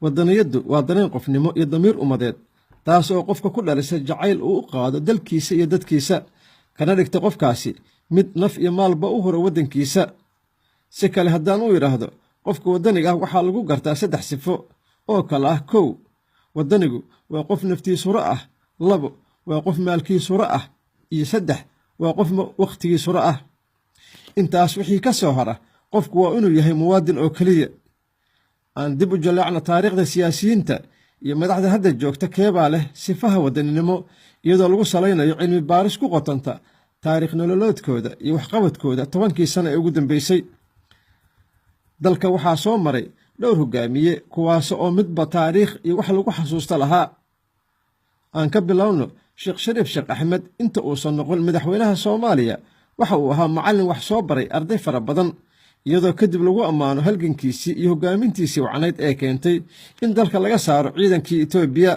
Wadaniyaddu waa dareen qofnimo iyo damiir ummadeed, taas oo qofka ku dhalisa jacayl uu u qaado dalkiisa iyo dadkiisa, kana dhigta qofkaasi mid naf iyo maalba u hura waddankiisa. Si kale haddaan u idhaahdo, qofka waddaniga ah waxaa lagu gartaa saddex sifo oo kale ah: kow, waddanigu waa qof naftiis huro ah; labo, waa qof maalkiis huro ah; iyo saddex, waa qof wakhtigiis huro ah. Intaas wixii ka soo hara, qofku waa inuu yahay muwaadin oo keliya. Aan dib u jaleecno taariikhda siyaasiyiinta iyo madaxda hadda joogta. Keebaa leh sifaha wadaninimo, iyadoo lagu salaynayo cilmi baaris ku qotanta taariikh nololeedkooda iyo waxqabadkooda 10kii sano ee ugu dambeysay? Dalka waxaa soo maray dhowr hogaamiye, kuwaas oo midba taariikh iyo wax lagu xasuusta lahaa. Aan ka bilowno Sheekh Shariif Sheekh Axmed. Inta uusan noqon madaxweynaha Soomaaliya, waxa uu ahaa macallin wax soo baray arday fara badan, iyadoo kadib lagu ammaano halgankiisii iyo hoggaamintiisii wacnayd ee keentay in dalka laga saaro ciidankii Itoobiya.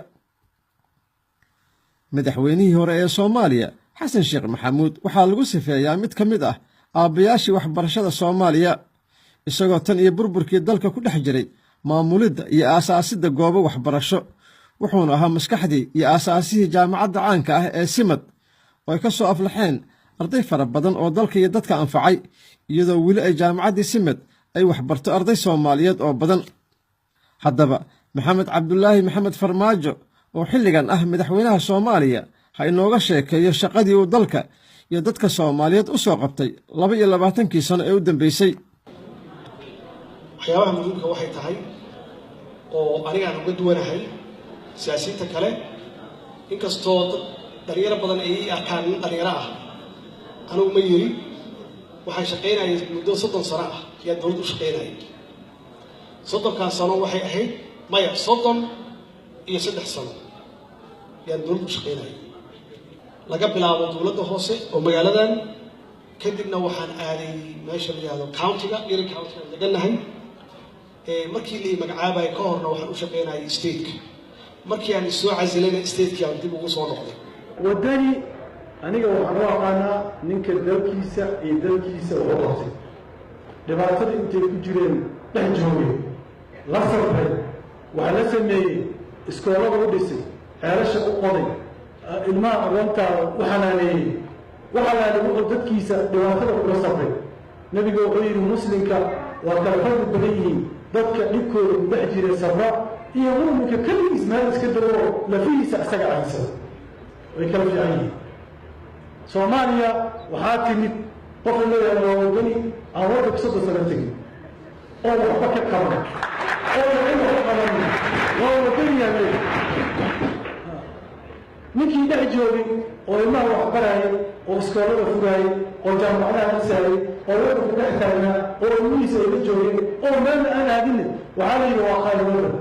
Madaxweynihii hore ee Soomaaliya, Xasan Sheekh Maxamuud, waxaa lagu sifeeyaa mid ka mid ah aabbayaashii waxbarashada Soomaaliya, isagoo tan iyo burburkii dalka ku dhex jiray maamulidda iyo aasaasidda goobo waxbarasho. Wuxuuna ahaa maskaxdii iyo aasaasihii jaamacadda caanka ah ee SIMAD, oo ay ka soo aflaxeen arday fara badan oo dalka iyo dadka anfacay, iyadoo weli ay jaamacaddii SIMAD ay waxbarto arday Soomaaliyeed oo badan. Haddaba, Maxamed Cabdulaahi Maxamed Farmaajo, oo xilligan ah madaxweynaha Soomaaliya, ha inooga sheekeeyo shaqadii uu dalka iyo dadka Soomaaliyeed u soo qabtay 22kii sano ee u dambeysay. Waxyaabaha muhiimka waxay tahay oo anigaan uga duwanahay siyaasiyiinta kale, inkastoo dad dhalinyaro badan ay ii arkaan nin dhalinyaro ah, anigu ma yiri. Waxaan shaqaynayay muddo 30 sano ah ayaa dowladd u shaqaynayay. 30kaas sano waxay ahayd, maya, 33 sano ayaan dowladd u shaqaynayay, laga bilaabo dowladda hoose oo magaaladan, kadibna waxaan aaday meesha la yihahdo countyga, Erie County aan degannahay. Markii la magacaabayay ka horna waxaan u shaqaynayay stateka. Markii aan isoo casilayna, statekii aan dib ugu soo noqday. Waddani aniga waxaan u aqaanaa ninka dalkiisa iyo dalkiisa uga qabtay dhibaatada intay ku jireen, dhex joogay, la safray, wax la sameeyey, iskoolada u dhisay, ceelasha u qoday, ilmaha agoontaada u xanaaneeyey, waxalaali wuxuu dadkiisa dhibaatada kula safray. Nebiga wuxuu yidhi: "Muslimka waa kala fadli badan yihiin dadka dhibkooda ku dhex jira sabra iyo mu'minka keligiis meel iska dagoo lafihiisa isaga caysada." Way kala fiican yihiin. Soomaaliya waxaa timid qof la leeyahay waa wadani, aan waddanka 30 sano tegin oo waxba ka qaban oo cid wax u qabanin. Waa wadaniyaa leeyahay. Ninkii dhex joogay oo ilmaha wax barayay oo iskoolada furaayay oo jaamacadaha dhisaayay oo waddanka dhex taagnaa oo ilmihiisa ay la joogeen oo meelna aan aadinna, waxaa la yidhi waa qaali waddan.